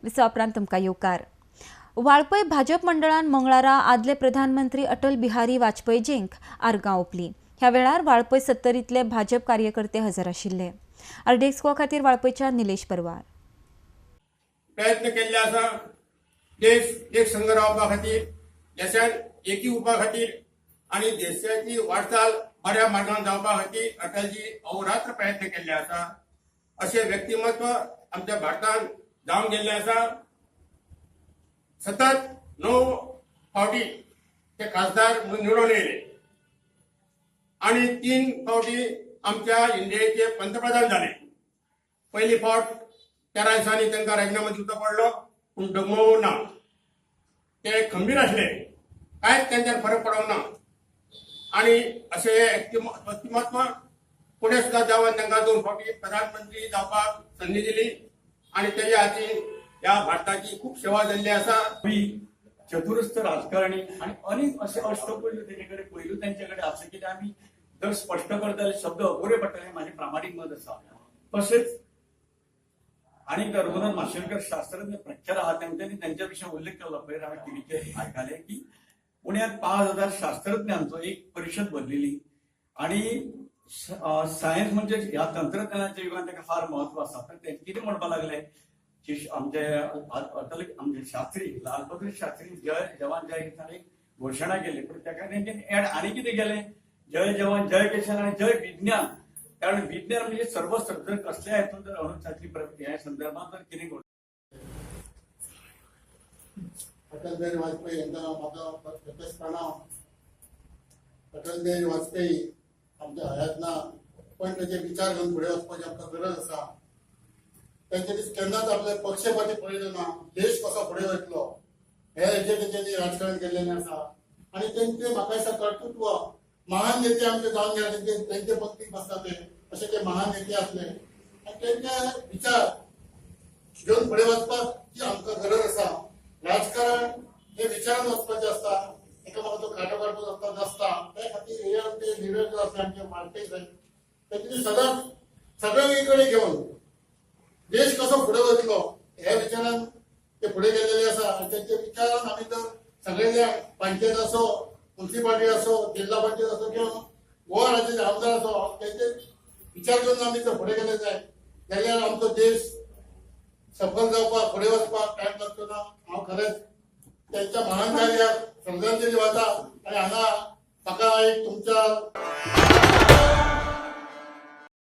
विसवा उपरांत तुमकां येवकार. वाळपय भाजप मंडळान मंगळारा आदले प्रधानमंत्री अटल बिहारी वाजपेयीजींक आर्गां ओंपली. ह्या वेळार वाळपय सत्तरींतले भाजप कार्यकर्ते हजर आशिल्ले. आरडीएक्स गोवा खातीर वाळपयच्या निलेश परवार. प्रयत्न केल्ले आसा देश एक संघ रावपा खातीर, देशान एकी उरपा खातीर आनी देशाची वाटचाल बऱ्या मार्गान जावपा खातीर अटलजी अहोरात्र प्रयत्न केल्ले आसा. अशें व्यक्तिमत्व आमच्या भारतान जावन गेल्लें आसा. सतत 9 फावटी ते खासदार म्हणून निवडून येयले आनी 3 फावटी आमच्या इंडियेचे पंतप्रधान जाले. पयली फावट 13 दिसांनी तांकां राजिनामो दिवचो पडलो, पूण डगमगूंक ना, ते खंबीर आसले, कांयच तेंच्यार फरक पडोंक ना. आनी अशें हे व्यक्तिमत्व फुडें सुद्दां जावन तांकां 2 फावटी प्रधानमंत्री जावपाक संदी दिली आनी तेज्या हातीन ह्या भारताची खूब सेवा जाल्ली आसा. चतुरस्थ राजकारणी आनी अनेक अशे अष्टपैलू तेजे कडेन पयलू तेंचे कडेन आसा की आमी जर स्पश्ट करतले शब्द अपुरे पडटले, म्हाजें प्रामाणीक मत आसा. तशेंच आनी रघुनाथ माशेलकर शास्त्रज्ञ प्रख्यात आहा, तेंच्यांनी तेंच्या विशीं उल्लेख केल्लो पयर हांवें टिवीचेर आयकलें की पुण्यात 5000 शास्त्रज्ञांचो एक परिशद भरलेली आनी सायन्स म्हणजे ह्या तंत्रज्ञानाच्या युगान ताका फार म्हत्व आसा. तर ते कितें म्हणपाक लागले की आमचे अटल आमचे शास्त्री लालबहादूर शास्त्री जय जवान जय किसान एक घोशणा केली, पण ताका तेंच्यांनी एड आनी कितें केलें, जय जवान जय किसान आनी जय विज्ञान. कारण विज्ञान म्हणजे सर्वस्व, जर कसल्या हातून जर अणुचाचणी ह्या संदर्भात जर कितें अटल बिहारी वाजपेयी यांचा माझा प्रत्यक्ष प्रणाम. अटल बिहारी वाजपेयी आमच्या हयात ना, पण त्याचे विचार घेवन फुडें वचपाची आमकां गरज आसा. तेंच्यांनी केन्नाच आपले पक्षपाती पळयलें ना, देश कसो फुडें वयतलो हे हेजेर तेंच्यांनी राजकारण केल्लें आसा. आनी तेंचे म्हाका दिसता कर्तृत्व महान नेते आमचे जावन गेले, तेंचे पंक्तीक बसता ते अशे ते महान नेते आसले आनी तेंचे विचार घेवन फुडें वचपाक ती आमकां गरज आसा. राजकारण हे विचारान वचपाचें आसता, एकामेकाचो कांटो काडपाचो आसता नासता. त्या खातीर हे आमचे लिडर जे आसले आमचे वाजपेयी साहेब, तेंच्यांनी सदांच सगळ्यां कडेन घेवन देश कसो फुडें वयतलो ह्या विचारान ते फुडें गेल्लेले आसा. आनी तेंच्या विचारान आमी जर सगळे पंचायत असो, मुन्सिपालिटी असो, जिल्हा पंचायत असो किंवा गोवा राज्याचे आमदार असो, तेंचे विचार करून आमी जर फुडें गेले जाय जाल्यार आमचो देश सफल जावपाक फुडें वचपाक टायम लागचो ना. हांव खरेंच त्यांच्या महान कार्याक श्रद्धांजली वाहता आनी हांगा म्हाका एक तुमच्या